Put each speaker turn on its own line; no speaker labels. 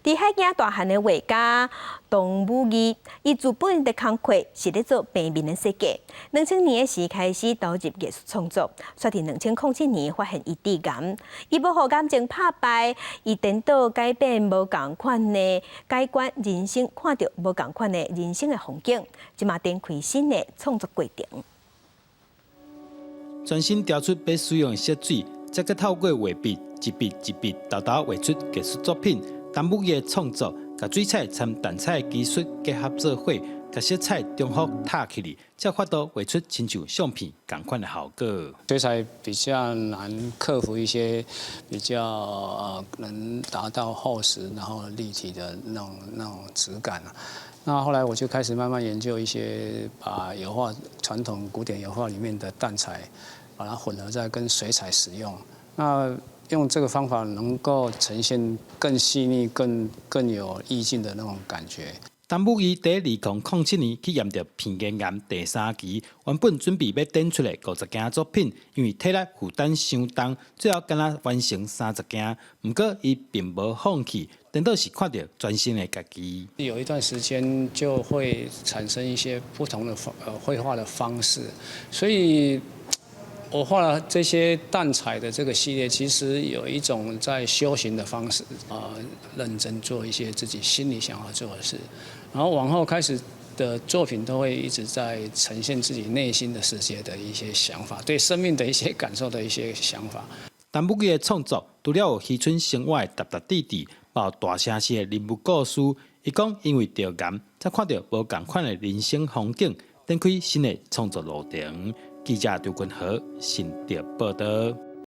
佇海墘大漢的畫家唐武義，伊自本的工課是咧做平面的設計。2000年的時開始投入藝術創作，煞佇2007年發現伊致癌，伊無予癌症拍敗，伊顛倒改變無仝款的改觀人生，看著無仝款的人生的風景，這馬展開新的創作過程。
專心調出欲使用的色水，再閣透過畫筆一筆一筆，沓沓畫出藝術作品。陳武義的創作，共水彩摻淡彩的技術結合做伙，共色彩重複疊起來，才有法度畫出親像相片仝款的效果。
水彩比較難克服一些比較能達到厚實然後立體的那種質感。那後來我就開始慢慢研究一些，把油畫傳統古典油畫裡面的淡彩，把它混合在跟水彩使用。那用這個方法能夠呈現更細膩、更有意境的那種感覺。
陳武義佇2007年去驗著鼻咽癌第三期，原本準備欲展出的50件作品，因為體力負擔傷重，最後干焦完成30件。毋過伊並無放棄，顛倒是看著全新的家己。
有一段時間就會產生一些不同的方繪畫的方式，所以我畫了這些淡彩的這個系列，其實有一種在修行的方式啊，認真做一些自己心裡想要做的事，然後往後開始的作品都會一直在呈現自己內心的世界的一些想法，對生命的一些感受的一些想法。
陳武義的創作除了有漁村生活的沓沓滴滴，嘛有大城市的人物故事。伊講，因為著癌，才看著無仝款的人生風景，展開新的創作路程。記者張君和新竹報導。